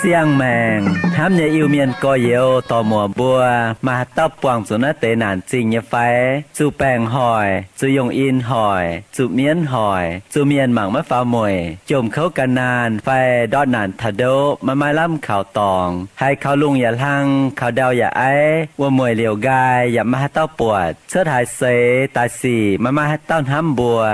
Siang-maengc hnamv nyei Iu-Mienh gorx-youz dorc-muoc mbuo, maaih haaix dauh buangh zuqc naaiv deix naanc zingh nyei fai? Zuqc baengc hoic, zuqc yungh in hoic, zuqc mienv hoic, zuqc mienh mangc maiv faaux mueic, jomc kouv gan naanh fai ndortv naanc taux ndoqv maiv maaih lamh kaux dorngx, haiz kaux lungh yaac hlang, kaux ndau yaac aiv, wuom-mueic liouc nqaai yaac maiv maaih haaix dauh buatc, cuotv haaix seix daaih sic maiv maaih haaix dauh hnamv mbuo,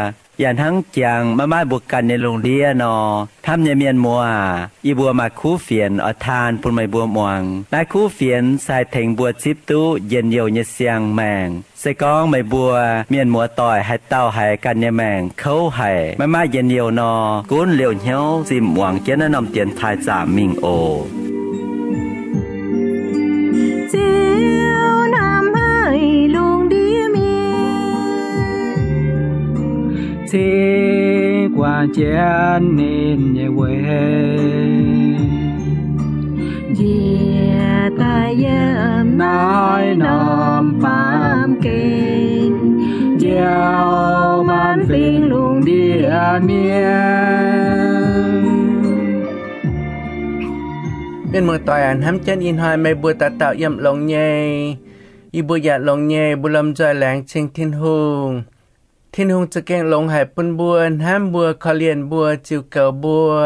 yaac hnangv jangx maiv maaih mbuo ganh nyei lungh ndiev nor. Hnamv nyei mienh muoz aac, yie mbuo maaih kuv fienx oix taan bun meih mbuo muangx. Naaiv kuv fienx se haih tengx mbuo zipv duqv njien-youh nyei siang-maengc. Se gorngv meih mbuo mienh muoz-doic haaix dauh haiz ganh nyei maengc kouv haic, maiv maaih njien-youh nor, gunv liouh hnyouv zimh muangx jienv naaiv norm dienx taaih zaamc mingh oc. Ziouv hnamv haic lungh ndiev mienh, cingx guangc jienv ninh nyei weic, njiec daaih yiem naaiv norm baamh gen, njoux maanc fingx lungh ndiev mienh. Mienh muoz-doic aac, hnamv jienv ih hnoi meih mbuo dauh dauh yiem longx nyei. Yie mbuo yaac longx nyei, mbuo lomh nzoih laengz cing Tin-Hungh. Tin-Hungh za'gengh longx haic bun mbuo, hnamv mbuo, korv-lienh mbuo, ziux goux mbuo.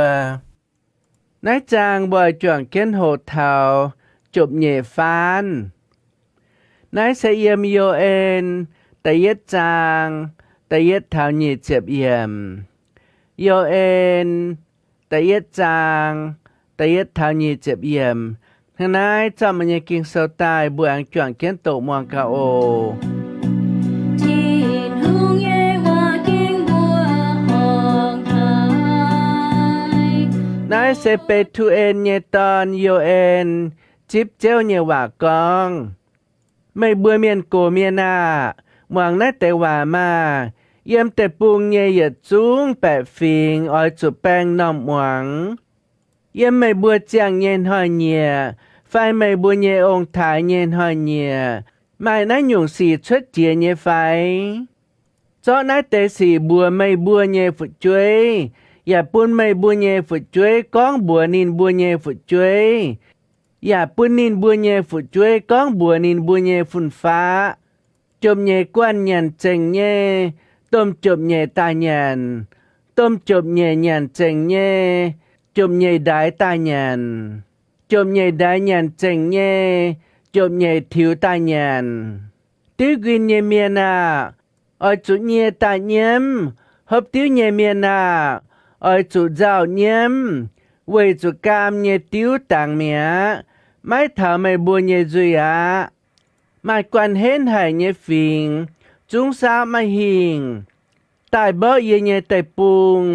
Naaiv zaang mbuo oix juangc jienv hoqc taux jopv-nyeic faanv. Naaiv se yiem Yo^en da'yietv zaang da'yietv taux nyic ziepc yiemc. Yo^en da'yietv zaang da'yietv taux nyic ziepc yiemc. Hnangv naaiv zorqv meih nyei Ging-Sou daaih, mbuo aengx juangc jienv doqc muangx gaax oc. Tin-Hungh nyei waac ging mbuo horngc haic. Naaiv se Be^tu^en nyei dorn, Yo^en, zipv Ziouv nyei waac gorngv. Meih mbuo mienh gox mienh aah! Muangx naaiv deix waac maah! Yiem deic-bung nyei yietc zungv baeqc fingx oix zuqc baeng m'normh muangx. Yiem meih mbuo ziangh nyei hnoi-nyieqc fai meih mbuo nyei ong-taaix nyei hnoi-nyieqc maaih naaiv nyungc sic cuotv jiex nyei fai? Zorqv naaiv deix sic mbuox meih mbuo nyei fu'jueiv, yaac bun meih mbuo nyei fu'jueiv gorngv mbuox ninh mbuo nyei fu'jueiv, yaac bun ninh mbuo nyei fu'jueiv gorngv mbuox ninh mbuo nyei fun-faqv. Jopv-nyeic guanh nyanc zengc nyei, domh jopv-nyeic daaih nyanc. Domh jopv-nyeic nyanc zengc nyei, jopv-nyeic ndaix daaih nyanc. Jopv-nyeic ndaix nyanc zengc nyei, jopv-nyeic tiux daaih nyanc. Diuv nquin nyei mienh aah! Oix zuqc nyie daaih nyiemv. Hopv diuv nyei mienh aah! Oix zuqc nzauh nyiemv, weic zuqc gaam nyei diuv dangx mi'aqv, maiv taux meih mbuo nyei nzuih aqv. Maaih guanh henv haic nyei fingx, zungv saauv maiv hingh, daaih mborqv yie nyei deic-bung.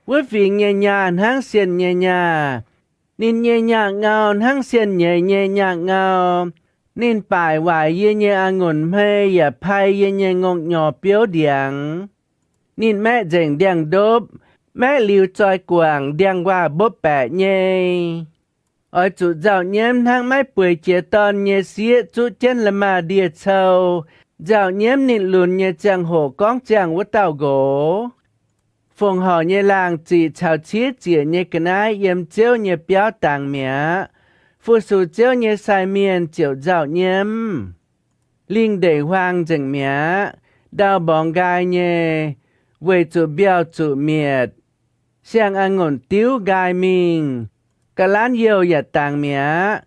Wuov fingx nyei nyaah hnangv sienh nyei nyaah. Ninh nyei nyaah ngau hnangv sienh nyeiz nyei nyaah ngau. Ninh baaic waaic yie nyei a'ngunc hmei yaac pai yie nyei ngongh nyorx biouv ndiangx. Ninh maeqv nzengc ndiangx-ndopv, maeqv liuz zoi guangc, ndiangx-nquaah mbopv baeqc nyei. Oix zuqc nzauh nyiemv hnangv maiv bueix jiez dorn nyei sieqv zuqv jienv la'maah ndie-cou, nzauh nyiemv ninh lunx nyei ziangh hoc gorngv ziangh wuov dauh nqox. Fongc horc nyei laangh ziqc caux ciev ziec nyei ga'naaiv yiem Ziouv nyei biauv dangx mi'aqv. Fu-sux Ziouv nyei sai mienh ziouc nzauh nyiemv. Lingh ndeic huaang nzengc mi'aqv, ndau mborngx nqaai nyei, weic zuqc mbiauh zuqc mietc. Siang-a'ngunc diuv nqaai mingh, ga'lanv youh yaac dangx mi'aqv.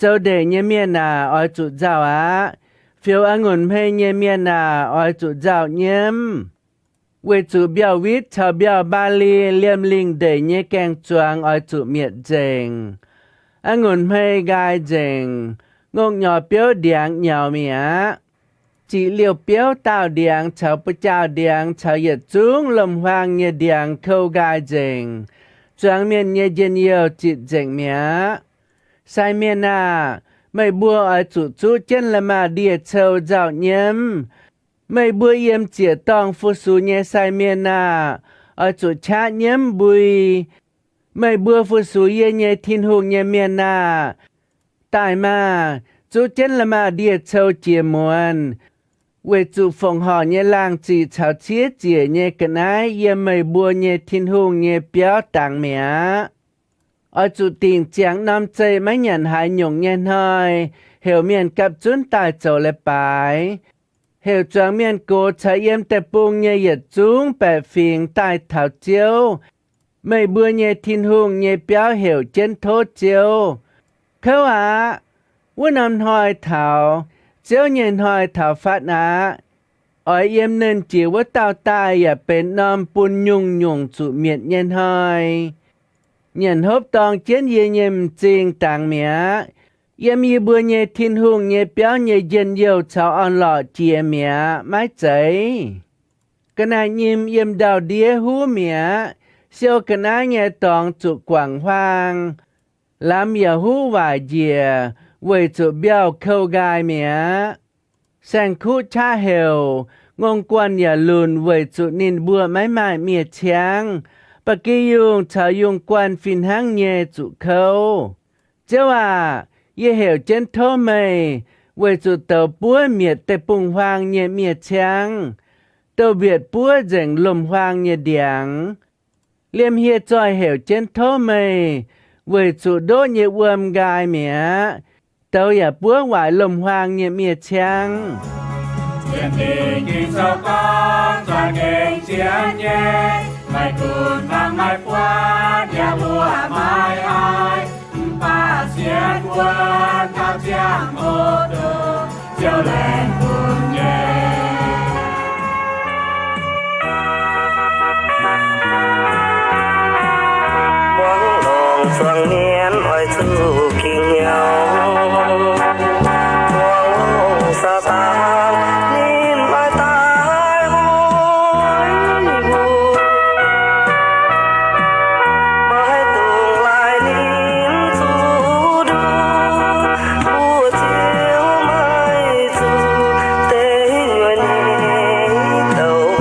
Zoux ndeic nyei mienh aah! Oix zuqc nzauh aqv. Fioux a'ngunc hmei nyei mienh aah! Oix zuqc nzauh nyiemv. Weic zuqc mbiauh witv caux mbiauh mbaali liemh lingh ndeic nyei gaeng-zuangx oix zuqc mietc nzengc. A'ngunc hmei nqaai nzengc, ngongh nyorx biouv ndiangx nyaux mi'aqv. Ziqc liouh biouv daauh ndiangx caux buo jaauh ndiangx caux yietc zungv lomc-huaang nyei ndiangx kou nqaai nzengc. Zuangx mienh nyei njien-youh zitc nzengc mi'aqv. Sai mienh aah! Meih mbuo oix zuqc zuqv jienv la'maah ndie-cou nzauh nyiemv. Meih mbuo yiem ziec-dorngh fu-sux nyei sai mienh aah! Oix zuqc qaqv nyiemv mbui. Meih mbuo fu-sux yie nyei Tin-Hungh nyei mienh aah! Daaih maah! Zuqv jienv la'maah ndie-cou jiex muonz, weic zuqc fongc horc nyei laangh ziqc caux ciev ziec nyei ga'naaiv yiem meih mbuo nyei Tin-Hungh nyei biauv dangx mi'aqv. Oix zuqc dingc ziangx norm zeih maiv nyanc haaix nyungc nyei hnoi, heuc mienh gapv zunv daaih zoux leiz-baaix, heuc zuangx mienh gox caux yiem deic-bung nyei yietc zungv baeqc fingx daaih taux Ziouv, meih mbuo nyei Tin-Hungh nyei biauv heuc jienv tov Ziouv. Kouv aqv. Wuov norm hnoi taux, Ziouv nyei hnoi taux fatv aqv. Oix yiem nernh jiex wuov dauh daaih yaac benx norm bun nyungc-nyungc zuqc mietc nyei hnoi. Nyanc hopv dorng jienv yie nyei m'zing dangx mi'aqv. Yiem yie mbuo nyei Tin-Hungh nyei biauv nyei njien-youh caux orn-lorqc jiex mi'aqv, maiv zeiz? Ga'naaiv-nyim yiem ndau-ndiev huv mi'aqv. Siou ga'naaiv nyei dorngx zuqc guangc huaang. Lamz yaac huv waaic njiec weic zuqc mbiauh kouv nqaai mi'aqv. Saeng-kuv qaqv heuc, ngongh guanh yaac lunc weic zuqc ninh mbuo maiv maaih miev-ciangv. Ba'gi yungh caux yungh guanh fih hnangv nyei zuqc kouv. Ziouv aac, yie heuc jienv tov meih weic zuqc douz buov mietc deic-bung-huaang nyei miev-ciangv, douz-mbietc buov nzengc lomc-huaang nyei ndiangx. Liemh hieh zoih heuc jienv tov meih weic zuqc ndoqv nyei wuom nqaai mi'aqv. Douz yaac buov waaic lomc-huaang nyei miev-ciangv. Sienx Dingc Ging-Sou gorngv, za'gengh sienx nyei, maiv gunv mangc maiv buatc, yaac mbuoqc maiv haiz, mv baac sienx wuonv taux ziangh hoc ndoqc, Ziouv laengz bun nyei. Muangx longx zuangx mienv oix zuqc ging nyauv. Muangx longx Saadaan ninh oix daaih hoic mbuo. Maiv dungx laaic ninh zuqc nduqc, mbuo Ziouv maiv zuqc deix nyuonh nyei douc.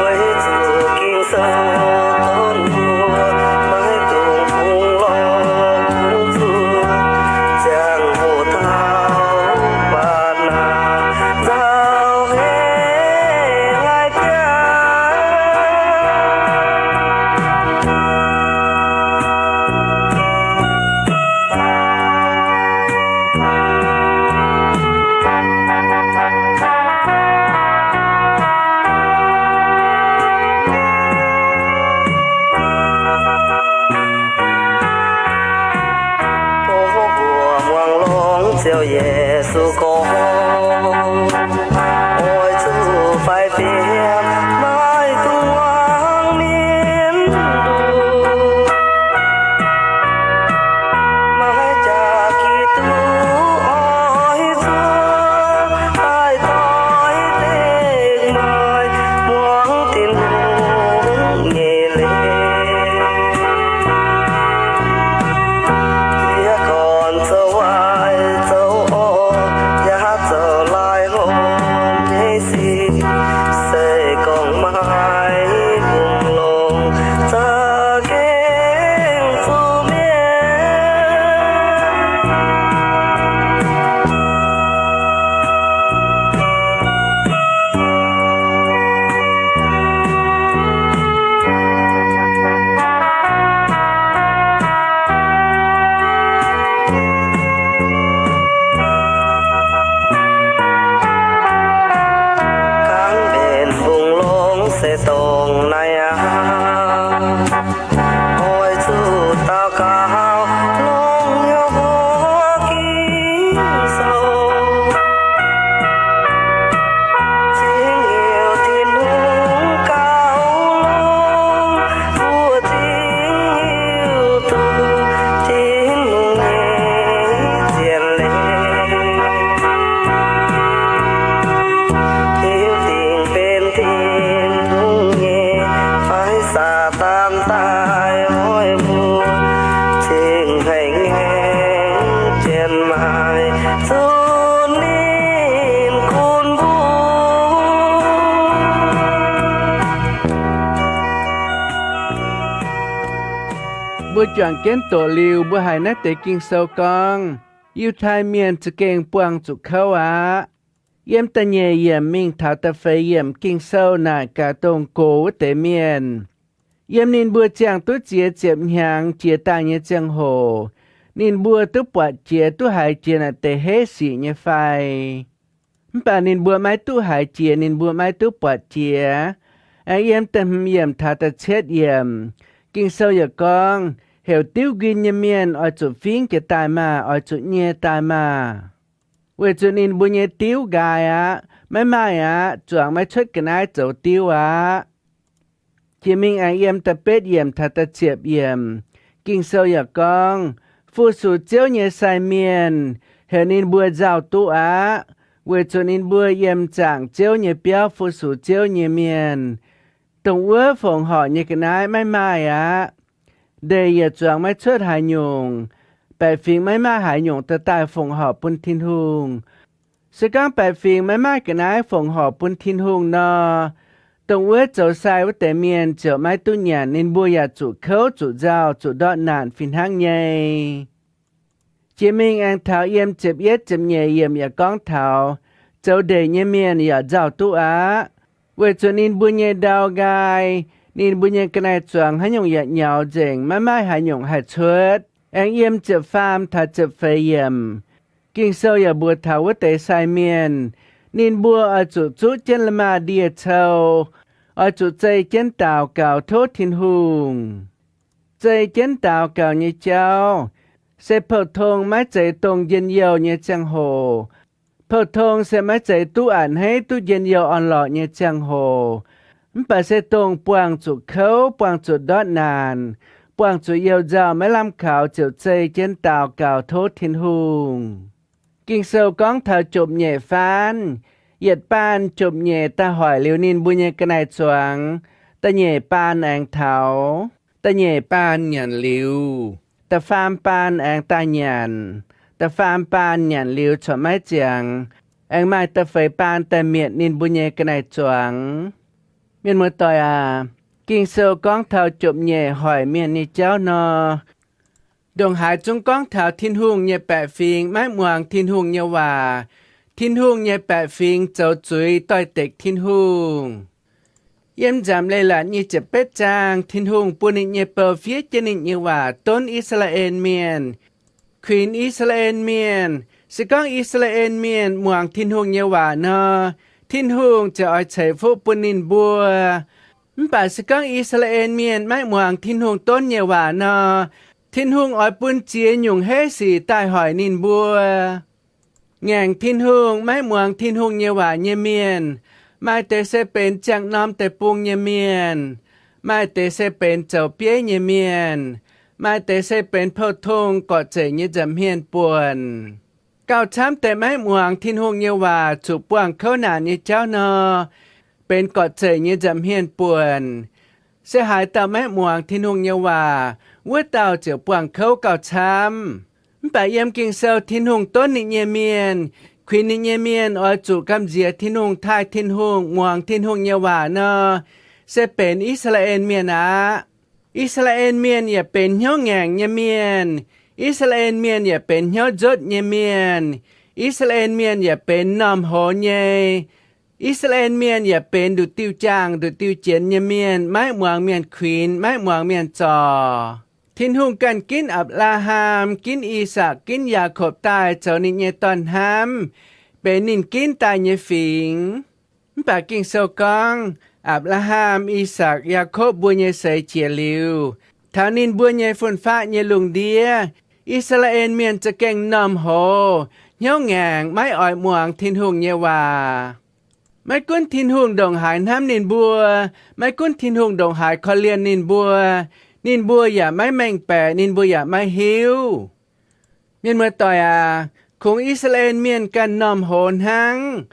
Weic zuqc Ging-Sou gorngv mbuo maiv dungx bungx lorz bungx zuqc, ziangh hoc taux mbatc naanc nzauh heix laaic biauv. Tov mbuo muangx longx Ziouv Yesu gorngv, oix zuqc faix bieqc, maiv dungx muangx mienv nduqc. Maiv jaax Giduc oix zuqc daaih doix dengh maaih muangx Tin-Hungh nyei leiz. Yie gorn zoux waaic zoux orqv, yaac zoux laaic horpc nyei sic, se gorngv maiv bungx longx, za'gengh zuqc mietc. Kangv mbenc bungx longx se dongh naaiv aqv. Oix zuqc daux gaux longx hnyouv mbuox Ging-Sou, cingx heuc Tin-Hungh gauh longx, mbuo cingx hiuv duqv Tin-Hungh nyei zien leiz, hiuv dingc benx Tin-Hungh nyei Mbuo juangc jienv doqc liuz, mbuo haiz naaiv deix Ging-Sou gorngv, Yiutai Mienh za'gengh buangh zuqc kouv aqv. Yiem da'nyeic yiemc mingh taux da'feix yiemc Ging-Sou naaic gaax dongh gox wuov deix mienh. Yiem ninh mbuo ziangh duqv ziex ziepc hnyangx jiex daaih nyei ziangh hoc, ninh mbuo duqv buatc jiex, duqv haiz jiex naaic deix heiv sic nyei fai? Mv baac ninh mbuo maiv duqv haiz jiex, ninh mbuo maiv duqv buatc jiex. Aengx yiem da'hmz yiemc taux da'cietv yiemc, Ging-Sou yaac gorngv, heuc diuv nquin nyei mienh oix zuqc fingv jiex daaih maah! Oix zuqc nyie daaih maah! Weic zuqc ninh mbuo nyei diuv nqaai aqv. Maiv maaih aqv. Zuangx maiv cuotv ga'naaiv zoux diuv aqv. Jiex mingh aengx yiem da'betv yiemc taux da'ziepc yiemc, Ging-Sou yaac gorngv, fu-sux Ziouv nyei sai mienh, heuc ninh mbuo nzauh duqv aqv, weic zuqc ninh mbuo yiem zaangc Ziouv nyei biauv fu-sux Ziouv nyei mienh. Dongh wuov fongc horc nyei ga'naaiv maiv maaih aqv. Ndeic yaac zuangx maiv cuotv haaix nyungc. Baeqc fingx maiv maaih haaix nyungc dorh daaih fongc horc bun Tin-Hungh. Se gorngv baeqc fingx maiv maaih ga'naaiv fongc horc bun Tin-Hungh nor, dongh wuov zoux sai wuov deix mienh ziouc maiv duqv nyanc, ninh mbuo yaac zuqc kouv, zuqc nzauh, zuqc ndortv naanc fih hnangv nyei. Jiex mingh aengx taux yiem ziepc yietv, ziepc nyeic yiemc yaac gorngv taux, zoux ndeic nyei mienh yaac nzauh duqv aqv, weic zuqc ninh mbuo nyei ndau nqaai, ninh mbuo nyei ga'naaiv zuangx haaix nyungc yaac nyaux nzengc, maiv maaih haaix nyungc haih cuotv. Aengx yiem ziepc faam taux ziepc feix yiemc, Ging-Sou yaac mbuox taux wuov deix sai mienh, ninh mbuo oix zuqc zuqv jienv la'maah ndie cou, oix zuqc zei jienv daux gaux tov Tin-Hungh. Zei jienv daux gaux nyei jauv se pou-tong maiv zeiz dongh njien-youh nyei ziangh hoc. Pou-tong se maiv zeiz duqv a'hneiv, duqv njien-youh orn-lorqc nyei ziangh hoc, mv baac se dongh buangh zuqc kouv, buangh zuqc ndortv naanc, buangh zuqc youh nzauh maiv lamh kaux ziouc zei jienv daux gaux tov Tin-Hungh. Ging-Sou gorngv taux jomc nyeic faanv. Yietc baanh jomc nyeic daaih hoic liuz ninh mbuo nyei ga'naaiv zuangx, da'nyeic baanh aengx taux. Da'nyeic baanh nyanc liuz, da'faam baanh aengx daaih nyanc. Da'faam baanh nyanc liuz corc maiv ziangx, aengx maaih da'feix baanh daaih mietc ninh mbuo nyei ga'naaiv zuangx. Mienh muoz-doic aac, Ging-Sou gorngv taux jomc nyeic hoic mienh nyei jauv nor, ndongc haaix zungv gorngv taux Tin-Hungh nyei baeqc fingx maiv muangx Tin-Hungh nyei waac. Tin-Hungh nyei baeqc fingx zoux zuiz doix-dekc Tin-Hungh. Yiem Nzamc Leiz-Latc nyic ziepc betv zaang, Tin-Hungh bun ninh nyei bou fiev jienv ninh nyei waac donv I^saa^laa^en Mienh, kuinx I^saa^laa^en Mienh. Se gorngv I^saa^laa^en Mienh muangx Tin-Hungh nyei waac nor, Tin-Hungh ziouc oix ceix fuqv bun ninh mbuo. Mv baac se gorngv I^saa^laa^en Mienh maiv muangx Tin-Hungh donv nyei waac nor, Tin-Hungh oix bun ziex nyungc heiv sic daaih hoic ninh mbuo. Ngaengc Tin-Hungh, maiv muangx Tin-Hungh nyei waac nyei mienh, maaih deix se benx ziangh norm deic-bung nyei mienh, maaih deix se benx zoux bieiv nyei mienh, maaih deix se benx pou-tong gorqv-zeic nyei nza'hmien buonc. Gauh camv deix maiv muangx Tin-Hungh nyei waac, zuqc buangh kouv naanc nyei jauv nor, benx gorqv-zeic nyei nza'hmien buonc. Se haaix dauh maiv muangx Tin-Hungh nyei waac, wuov dauh ziouc buangh kouv gauh camv. Mv baac yiem Ging-Sou, Tin-Hungh donv ninh nyei mienh, kuinx ninh nyei mienh oix zuqc gamh nziex Tin-Hungh, taaih Tin-Hungh, muangx Tin-Hungh nyei waac nor, se benx I^saa^laa^en Mienh aqv. I^saa^laa^en Mienh yaac benx hnyouv ngaengc nyei mienh. I^saa^laa^en Mienh yaac benx hnyouv nzotv nyei mienh. I^saa^laa^en Mienh yaac benx m'normh hoz nyei. I^saa^laa^en Mienh yaac benx nduqc diuh jaangh nduqc diuh jienx nyei mienh, maiv muangx mienh kuinx, maiv muangx mienh zorc. Tin-Hungh ganh ginv Apc^laa^ham, ginv I^sakc, ginv Yaakopv daaih zoux ninh nyei dorn-hnamv, benx ninh ginv daaih nyei fingx. Mv baac Ging-Sou gorngv, Apc^laa^ham, I^sakc, Yaakopv mbuo nyei seix jiex liuz, taux ninh mbuo nyei fun-faqv nyei lungh ndiev, I^saa^laa^en Mienh za'gengh m'normh hoz, hnyouv ngaengc, maiv oix muangx Tin-Hungh nyei waac. Maiv gunv Tin-Hungh ndongc haaix hnamv ninh mbuo, maiv gunv Tin-Hungh ndongc haaix korv-lienh ninh mbuo, ninh mbuo yaac maiv mengh baeqc, ninh mbuo yaac maiv hiuv. Mienh muoz-doic aac, kungx I^saa^laa^en Mienh ganh m'normh hoz hnangv,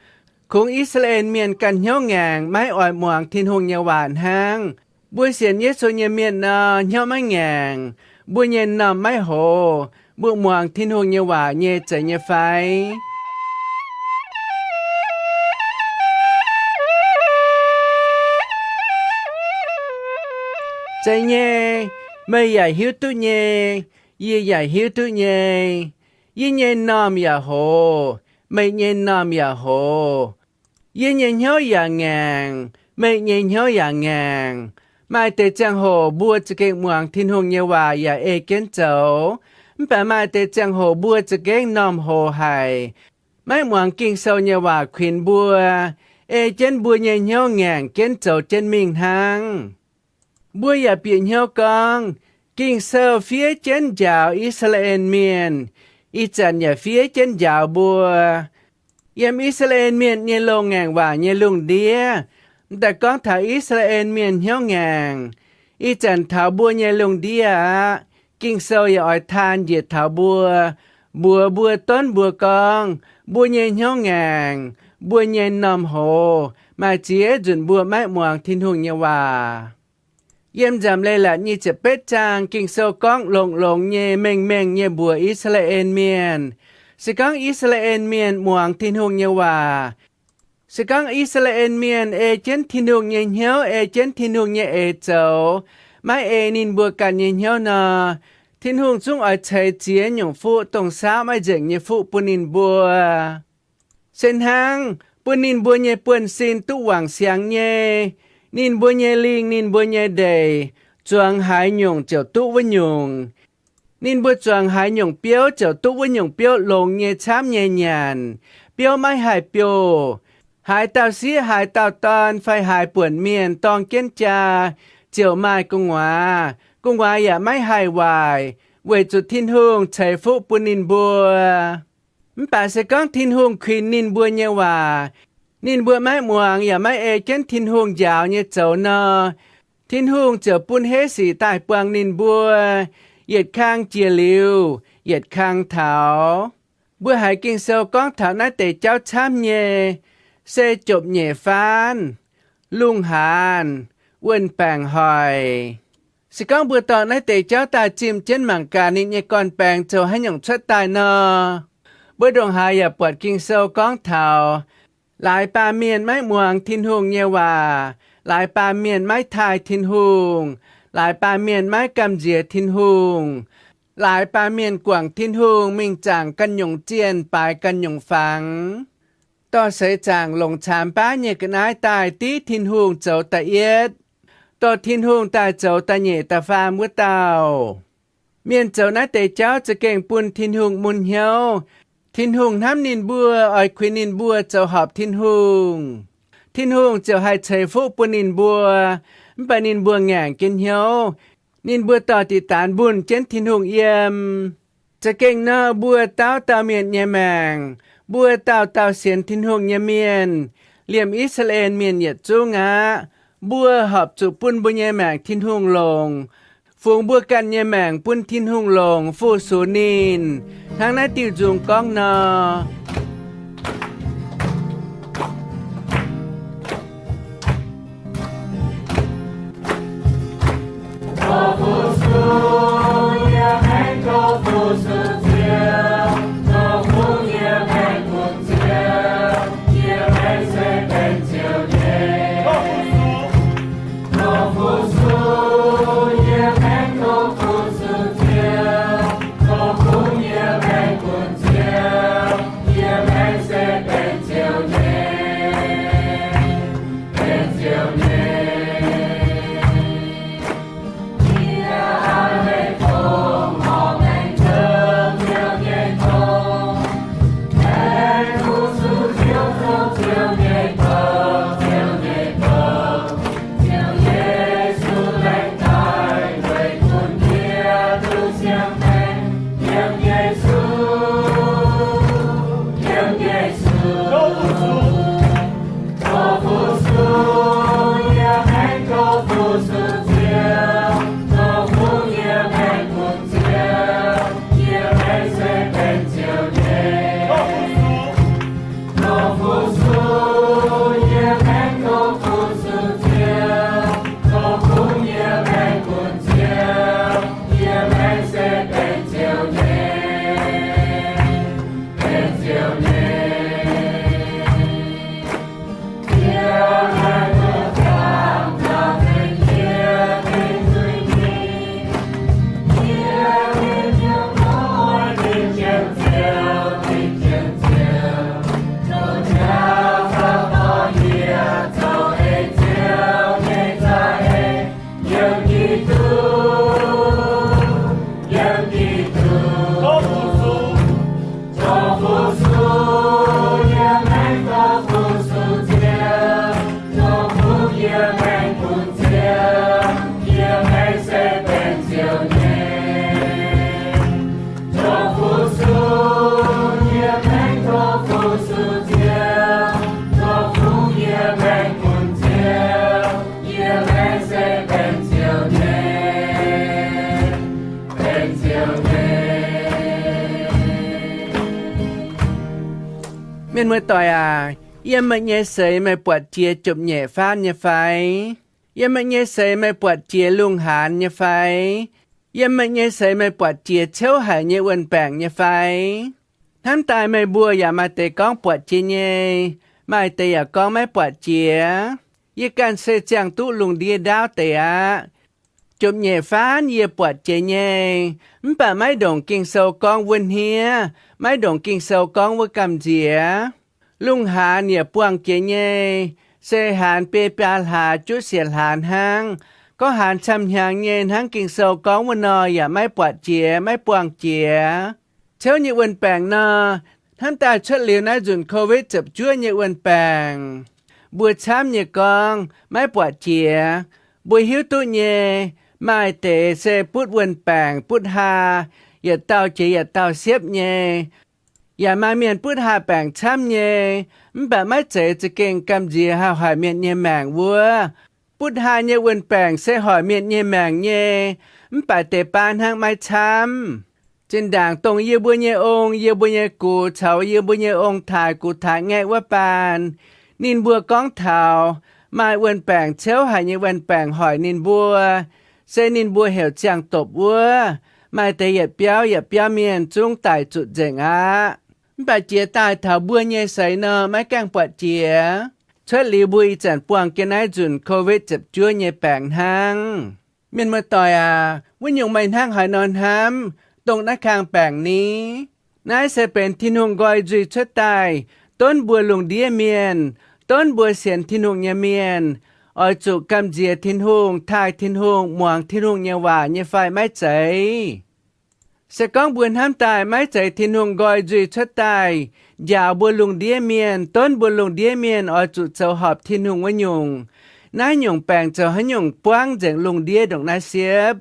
kungx I^saa^laa^en Mienh ganh hnyouv ngaengc, maiv oix muangx Tin-Hungh nyei waac hnangv, mbuo sienx Yesu nyei mienh nor, hnyouv maiv ngaengc, mbuo nyei m'normh maiv hoz, mbuo muangx Tin-Hungh nyei waac nyei zeiz nyei fai? Zeiz nyei. Meih yaac hiuv duqv nyei. Yie yaac hiuv duqv nyei. Yie nyei m'normh yaac hoz, meih nyei m'normh yaac hoz. Yie nyei hnyouv yaac ngaengc, meih nyei hnyouv yaac ngaengc. Maaih deix ziangh hoc mbuo za'gengh muangx Tin-Hungh nyei waac yaac ei jienv zoux. Mv baac maaih deix ziangh hoc mbuo za'gengh m'normh hoz haic, maiv muangx Ging-Sou nyei waac kuinx mbuo, ei jienv mbuo nyei hnyouv ngaengc jienv zoux jienv mingh hnangv. Mbuo yaac bieqc hnyouv gorngv, Ging-Sou fiev jienv njaaux I^saa^laa^en Mienh, ih zanc yaac fiev jienv njaaux mbuo. Yiem I^saa^laa^en Mienh nyei loz-ngaengc waac nyei lungh ndiev, m'daaih gorngv taux I^saa^laa^en Mienh hnyouv ngaengc. Ih zanc taux mbuo nyei lungh ndiev aqv, Ging-Sou yaac oix taan njiec taux mbuo, mbuox mbuo donv mbuo gorngv, mbuo nyei hnyouv ngaengc, mbuo nyei m'normh hoz, maaih ziex nzunc mbuo maiv muangx Tin-Hungh nyei waac. Yiem Nzamc Leiz-Latc nyic ziepc betv zaang, Ging-Sou gorngv longx-longx nyei, mengh mengh nyei mbuox I^saa^laa^en Mienh. Se gorngv I^saa^laa^en Mienh muangx Tin-Hungh nyei waac, se gorngv I^saa^laa^en Mienh ei jienv Tin-Hungh nyei hnyouv, ei jienv Tin-Hungh nyei eix zoux, maiv ei ninh mbuo ganh nyei hnyouv nor, Tin-Hungh zungv oix ceix ziex nyungc fuqv, dongh saauv maiv nzengc nyei fuqv bun ninh mbuo. Se hnangv bun ninh mbuo nyei buonv-sin duqv wangc siangx nyei, ninh mbuo nyei lingh, ninh mbuo nyei ndeic, zuangx haaix nyungc ziouc duqv wuov nyungc. Ninh mbuo zuangx haaix nyungc biouv ziouc duqv wuov nyungc biouv longx nyei, camv nyei nyanc, biouv maiv haih biouh. Haaix dauh sieqv haaix dauh dorn fai haaix buonc mienh dorng jienv jaa ziouc maaih gu'nguaaz, gu'nguaaz yaac maiv haih waaic, weic zuqc Tin-Hungh ceix fuqv bun ninh mbuo. Mv baac se gorngv Tin-Hungh kuinx ninh mbuo nyei waac, ninh mbuo maiv muangx yaac maiv ei jienv Tin-Hungh njaaux nyei zoux nor, Tin-Hungh ziouc bun heiv sic daaih buang ninh mbuo, yietc kang jiex liuz yietc kang taux. Mbuo haiz Ging-Sou gorngv taux naaiv deix jauv camv nyei, se jopv-nyeic faanv, lungh haanz, wuon-baengc hoic. Se gorngv mbuo dorh naaiv deix jauv daaih zimh jienv mangc gaax ninh nyei gorn-baengx zoux haaix nyungc cuotv daaih nor, mbuo ndongc haaix yaac buatc Ging-Sou gorngv taux laaix baamh mienh maiv muangx Tin-Hungh nyei waac, laaix baamh mienh maiv taaih Tin-Hungh, laaix baamh mienh maiv gamh nziex Tin-Hungh, laaix baamh mienh guangc Tin-Hungh mingh zaangc ganh nyungc zienh, baaix ganh nyungc fangx, dorh seix zaangc longc caamx baav nyei ga'naaiv daaih div Tin-Hungh zoux da'yietv, dorh Tin-Hungh daaih zoux da'nyeic da'faam wuov dauh. Mienh zoux naaiv deix jauv za'gengh bun Tin-Hungh mun hnyouv. Tin-Hungh hnamv ninh mbuo, oix kuinx ninh mbuo zoux horpc Tin-Hungh. Tin-Hungh ziouc haih ceix fuqv bun ninh mbuo. Mv baac ninh mbuo ngaengc jienv hnyouv, ninh mbuo dorh diqc daanx mbunh jienv Tin-Hungh yiem. Za'gengh nor, mbuo dauh dauh mienh nyei maengc, mbuo dauh dauh sienx Tin-Hungh nyei mienh, liemh I^saa^laa^en Mienh yietc zungv aqv, mbuo horpc zuqc bun mbuo nyei maengc Tin-Hungh longc, fungx mbuo ganh nyei maengc bun Tin-Hungh longc fu-sux ninh, hnangv naaiv diuh nzung gorngv nor. Mienh muoz-doic aac, yiem meih nyei seix meih buatc jiex jopv-nyeic faanv nyei fai? Yiem meih nyei seix meih buatc jiex lungh haanz nyei fai? Yiem meih nyei seix meih buatc jiex ciouv haic nyei wuon-baengc nyei fai? Hnamv daaih meih mbuo yaac maaih deix gorngv buatc jiex nyei, maaih deix yaac gorngv maiv buatc jiex. Yie ganh se ziangh duqv lungh ndiev ndaauv deix aqv. Jopv-nyeic faanv yie buatc jiex nyei, mv baac maiv ndongc Ging-Sou gorngv wuov hniev, maiv ndongc Ging-Sou gorngv wuov gamh nziex. Lungh haanz yaac buangh jiex nyei, se haanz biei biaa hlaax juqv siec hlaax hnangv. Gorngv haanz camv-hnyangx nyei hnangv Ging-Sou gorngv wuov nor yaac maiv buatc jiex, maiv buangh jiex. Ciouv nyei wuon-baengc nor, hnamv daaih cuotv liuz naaiv nzunc Covid ziepc juov nyei wuon-baengc, mbuo camv nyei gorngv maiv buatc jiex. Mbuo hiuv duqv nyei, maaih deix se butv wuon-baengc butv haa, yietc dauh jiex yietc dauh siepv nyei. Yaac maaih mienh butv haa baengc camv nyei, mv baac maiv zeiz za'gengh gamh nziex haih hoic mienh nyei maengc wuov. Butv haa nyei wuon-baengc se hoic mienh nyei maengc nyei, mv baac deix baav hnangv maiv camv. Zinh ndaangc dongh yie mbuo nyei ong, yie mbuo nyei gux caux yie mbuo nyei ong-taaix gux-taaix ngaeqv wuov baan, ninh mbuo gorngv taux maaih wuon-baengc ciouv haic nyei wuon-baengc hoic ninh mbuo, se ninh mbuo heuc ziangh dopc wuov, maaih deix yietc biauv yietc biauv mienh zungv daic zuqc nzengc aqv. Mv baac jiex daaih taux mbuo nyei seix nor maiv gaengh buatc jiex. Cuotv liuz mbuo ih zanc buangh jienv naaiv nzunc Covid ziepc juov nyei baengc hnangv. Mienh muoz-doic aac, wuov nyungc meih hnangv haaix nor hnamv dongh naaiv kang baengc ni? Naaiv se benx Tin-Hungh nqoi nzuih cuotv daaih donv mbuo lungh ndiev mienh, donv mbuo sienx Tin-Hungh nyei mienh, oix zuqc gamh nziex Tin-Hungh, taaih Tin-Hungh, muangx Tin-Hungh nyei waac nyei fai maiv zeiz? Se gorngv mbuo hnamv daaih maiv zeiz Tin-Hungh nqoi nzuih cuotv daaih njaaux mbuo lungh ndiev mienh, donv mbuo lungh ndiev mienh oix zuqc zoux horpc Tin-Hungh wuov nyungc, naaiv nyungc baengc zoux haaix nyungc buangv nzengc lungh ndiev ndongc naaiv siepv?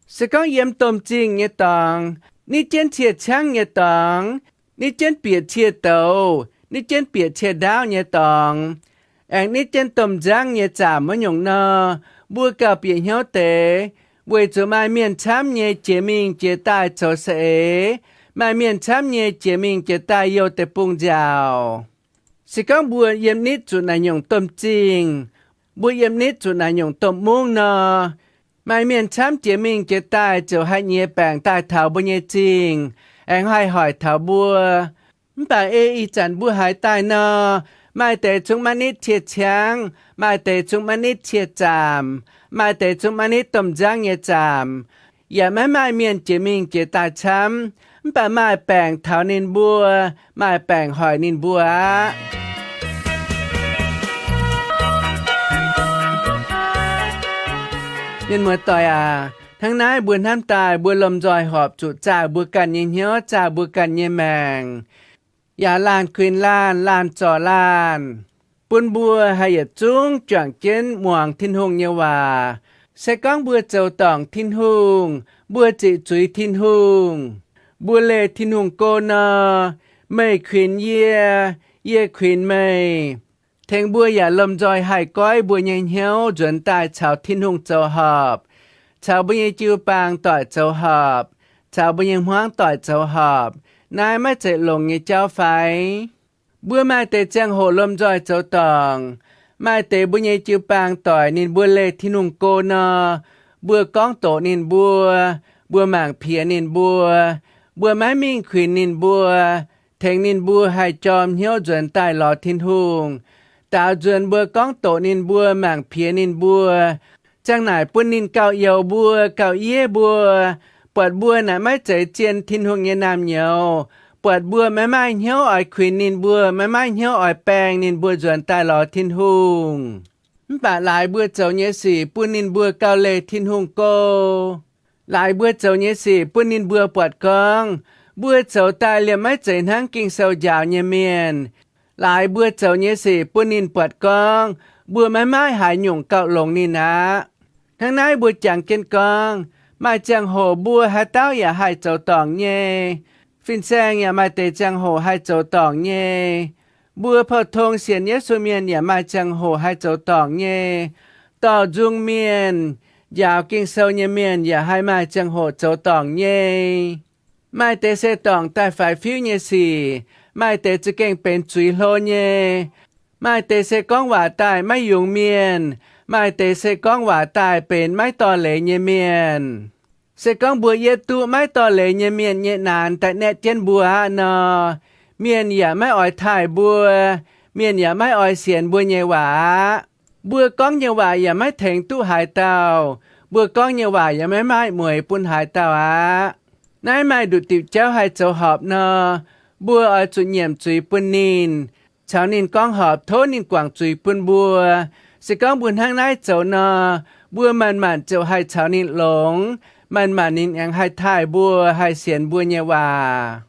Se gorngv yiem domh zingh nyei dorngx, nitv jienv cie ciangv nyei dorngx, nitv jienv bieqc cie douz, nitv jienv bieqc cie ndaauv nyei dorngx, aengx nitv jienv domh nzangv nyei zaamc wuov nyungc nor, mbuo gauh bieqc hnyouv deix, weic zuqc maaih mienh camv nyei jiex mingh jiex daaih zoux saeng-eix, maaih mienh camv nyei jiex mingh jiex daaih youh deic-bung nziaauc. Se gorngv mbuo yiem nitv zuqc naaic nyungc domh zingh, mbuo yiem nitv zuqc naaic nyungc domh mungv nor, maaih mienh camv jiex mingh jiex daaih ziouc haih nyiex baengc daaih taux mbuo nyei zingh, aengx haih hoic taux mbuo. Mv baac ei ih zanc mbuo haiz daaih nor, maaih deix zungv maiv nitv cie ciangv, maaih deix zungv maiv nitv cie zaamc, maaih deix zungv maiv nitv domh nzangv nyei zaamc, yaac maiv maaih mienh jiex mingh jiex daaih camv, mv baac maaih baengc taux ninh mbuo, maaih baengc hoic ninh mbuo aqv. Mienh muoz-doic aac, hnangv naaiv mbuo hnamv daaih mbuo lomh nzoih horpc zuqc zaah mbuo ganh nyei hnyouv, zaah mbuo ganh nyei maengc, yaac laanh kuinx laanh, laanh zorc laanh, bun mbuo haih yietc zungv juangc jienv muangx Tin-Hungh nyei waac. Se gorngv mbuo zoux dorngc Tin-Hungh, mbuo ziqc zuiz Tin-Hungh, mbuo leih Tin-Hungh go nor, meih kuinx yie, yie kuinx meih, tengx mbuo yaac lomh nzoih haih goiv mbuo nyei hnyouv nzuonx daaih caux Tin-Hungh zoux horpc, caux mbuo nyei jiu-baang doic zoux horpc, caux mbuo nyei hmuangv doic zoux horpc, naaiv maiv zeiz longx nyei jauv fai? Mbuo maaih deix ziangh hoc lomh nzoih zoux dorngc. Maaih deix mbuo nyei jiu-baang doic ninh mbuo leih Tin-Hungh go nor, mbuo gorngv doqc ninh mbuo, mbuo mangc piex ninh mbuo, mbuo maiv mingh kuinx ninh mbuo, tengx ninh mbuo haih jorm hnyouv nzuonx daaih lorz Tin-Hungh. Daaux nzuonx mbuo gorngv doqc ninh mbuo, mangc piex ninh mbuo, ziang naaic bun ninh gauh youx mbuo, gauh yiev mbuo, buatc mbuo naaic maiv zeiz zien Tin-Hungh nyei naamh nyouz, buatc mbuo maiv maaih hnyouv oix kuinx ninh mbuo, maiv maaih hnyouv oix baeng ninh mbuo nzuonx daaih lorz Tin-Hungh. Mv baac laaix mbuo zoux nyei sic bun ninh mbuo gauh leih Tin-Hungh go. Laaix mbuo zoux nyei sic bun ninh mbuo buatc gorngv mbuo zoux daaih liemh maiv zeiz hnangv Ging-Sou njaaux nyei mienh. Laaix mbuo zoux nyei sic bun ninh buatc gorngv mbuo maiv maaih haaix nyungc gauh longx ninh aqv. Hnangv naaiv mbuo jangx jienv gorngv, maaih ziangh hoc mbuo haaix dauh yaac haih zoux dorngc nyei. Fin-saeng yaac maaih deix ziangh hoc haih zoux dorngc nyei. Mbuo pou-tong sienx Yesu mienh yaac maaih ziangh hoc haih zoux dorngc nyei. Dorh nzung mienh, njaaux Ging-Sou nyei mienh yaac haih maaih ziangh hoc zoux dorngc nyei. Maaih deix se dorngc daaih faix fiuv nyei sic. Maaih deix za'gengh benx zuiz hlo nyei. Maaih deix se gorngv waac daaih maiv yungz mienh. Maaih deix se gorngv waac daaih benx maiv dorh leiz nyei mienh. Se gorngv mbuo yietv duqv maiv dorh leiz nyei mienh nyei naanx daaih naetv jienv mbuo aqv nor, mienh yaac maiv oix taaih mbuo. Mienh yaac maiv oix sienx mbuo nyei waac aqv. Mbuo gorngv nyei waac yaac maiv tengx duqv haaix dauh. Mbuo gorngv nyei waac yaac maiv maaih mueiz bun haaix dauh aqv. Naaiv maaih nduqc diuc jauv haih zoux horpc nor, mbuo oix zuqc nyiemc zuiz bun ninh, caux ninh gorngv horpc, tov ninh guangc zuiz bun mbuo. Se gorngv mbuo hnangv naaiv zoux nor, mbuo manc-manc ziouc haih caux ninh longx, manc-manc ninh aengx haih taaih mbuo, haih sienx mbuo nyei waac.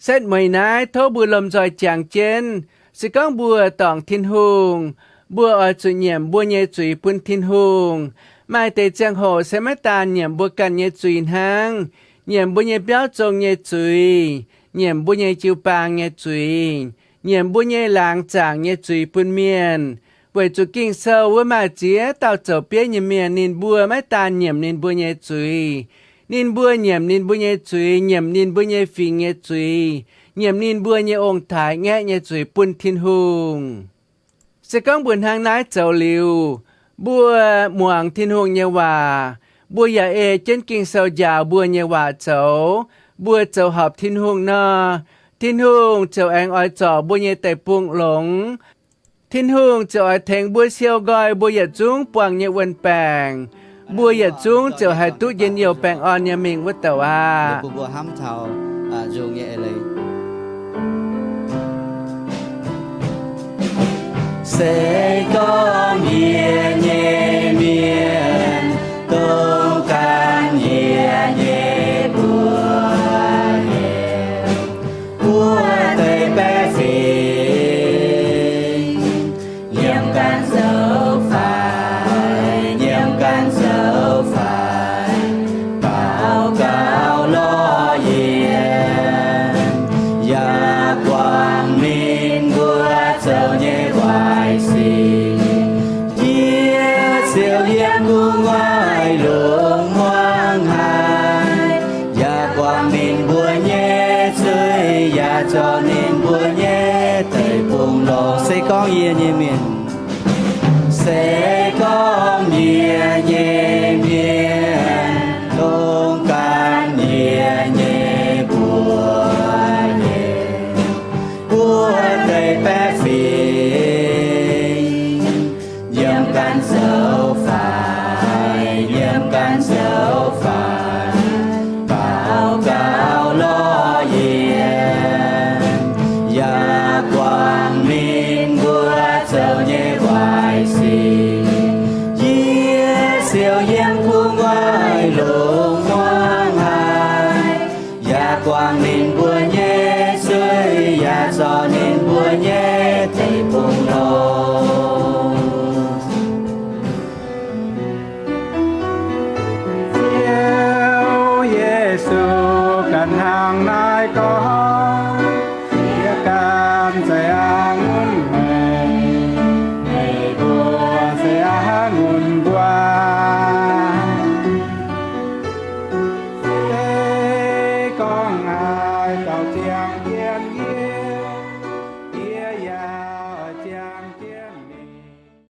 Setv mueiz naaiv tov mbuo lomh nzoih jangx jienv. Se gorngv mbuo dorngc Tin-Hungh, mbuo oix zuqc nyiemc mbuo nyei zuiz bun Tin-Hungh. Maaih deix ziangh hoc se maiv daan nyiemc mbuo ganh nyei zuiz hnangv, nyiemc mbuo nyei biauv zong nyei zuiz, nyiemc mbuo nyei jiu-baang nyei zuiz, nyiemc mbuo nyei laangz zaangc nyei zuiz bun mienh. Weic zuqc Ging-Sou wuov maaih ziex dauh zoux bieiv nyei mienh, ninh mbuo maiv daan nyiemc ninh mbuo nyei zuiz. Ninh mbuo nyiemc ninh mbuo nyei zuiz, nyiemc ninh mbuo nyei fingx nyei zuiz, nyiemc ninh mbuo nyei ong-taaix ngaeqv nyei zuiz bun Tin-Hungh. Se gorngv mbuo hnangv naaiv zoux liuz, mbuo muangx Tin-Hungh nyei waac, mbuo yaac ei jienv Ging-Sou njaaux mbuo nyei waac zoux, mbuo zoux horpc Tin-Hungh nor, Tin-Hungh ziouc aengx oix zorc mbuo nyei deic-bung longx. Tin-Hungh ziouc oix tengx mbuo siou nqoi mbuo yietc zungv buangh nyei wuon-baengc. Mbuo yietc zungv ziouc haih duqv njien-youh baengh orn nyei mingh wuov douc aqv. Se gorngv yie nyei mienh